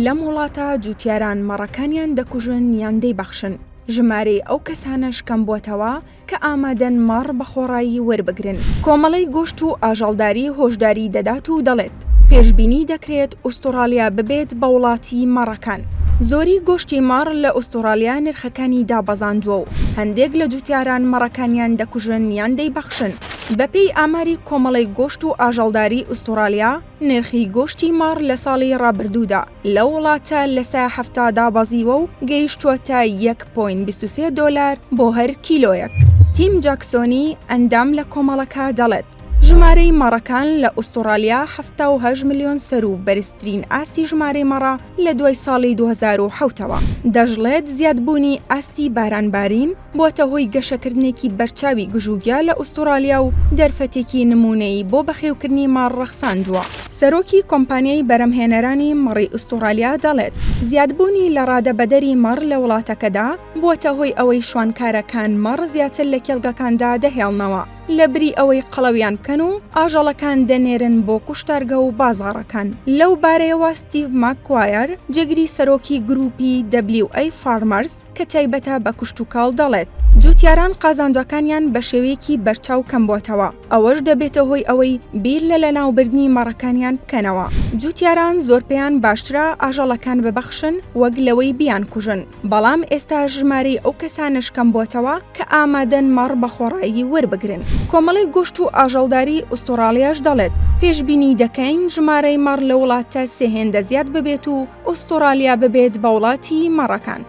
لەم وڵاتە جوتیاران مەڕەکانیان دەکوژن یان دەیبەخشن، ژمارەی ئەو کەسانەش کەمبووەتەوە کە ئامادەن مەڕ بە خۆڕایی وەربگرن. کۆمەڵەی گۆشت و ئاژەڵداری هۆشداری دەدات و دەڵێت، پێشبینی دەکرێت ئوستوڕالیا ببێت بە وڵاتی مەڕەکان. زۆری گۆشتی مەڕ لە ئوستوڕالیا نرخەکانی دابەزاندووە و هەندێک لە جوتیاران مەڕەکانیان دەکوژن یان دەیبەخشن. بەپێی ئاماری کۆمەڵەی گۆشت و ئاژەڵداری ئوستوڕالیا، نرخی گۆشتی مەڕ لە ساڵی ڕابردوودا لەو وڵاتە لە سە 70 دابەزیوە و گەیشتووەتە 1.23 دۆلار بۆ هەر کیلۆیەک. تیم جاکسۆنی ئەندام لە کۆمەڵەکە دەڵێت، ژمارەی مەڕەکان لە ئوستوڕالیا 78 ملیۆن سەر و بەرزترین ئاستی ژمارەی مەڕە لە دوای ساڵی 2007 ەوە. دەشڵێت زیادبوونی ئاستی بارانبارین بووەتە هۆی گەشەکردنێکی بەرچاوی گژوگیا لە ئوستوڕالیا و دەرفەتێکی نموونەیی بۆ بەخێوکردنی مەڕ ڕەخساندووە. سەرۆکی کۆمپانیای بەرەمهێنەرانی مەڕی ئوستوڕالیا دەڵێت، زیادبوونی لەڕادەبەدەری مەڕ لە وڵاتەکەدا بووەتە هۆی ئەوەی شوانکارەکان مەڕ زیاتر لە کێڵگەکاندا دەهێڵنەوە لەبری ئەوەی قەڵەویان بکەن و ئاژەڵەکان دەنێرن بۆ کوشتارگە و بازاڕەکان. لەو بارەیەوە ستیڤ ماککوایەر، جێگری سەرۆکی گرووپی WA Farmers، کە تایبەتە بە کشتوکاڵ دەڵێت، جوتیاران قازانجەکانیان بەشێوەیەکی بەرچاو کەمبووەتەوە، ئەوەش دەبێتە هۆی ئەوەی بیر لە لەناوبردنی مەڕەکانیان بکەنەوە. جوتیاران زۆر پێیان باشترە ئاژەڵەکان ببەخشن وەک لەوەی بیانکوژن، بەڵام ئێستا ژمارەی ئەو کەسانەش کەمبووەتەوە کە ئامادەن مەڕ بە خۆڕایی وەربگرن. کۆمەڵەی گۆشت و ئاژەڵداری ئوستوڕاڵیاش دەڵێت، پێشبینی دەکەین ژمارەی مەڕ لە وڵاتە سێ هێندە زیاد ببێت و ئوستوڕالیا ببێت بە وڵاتی مەڕەکان.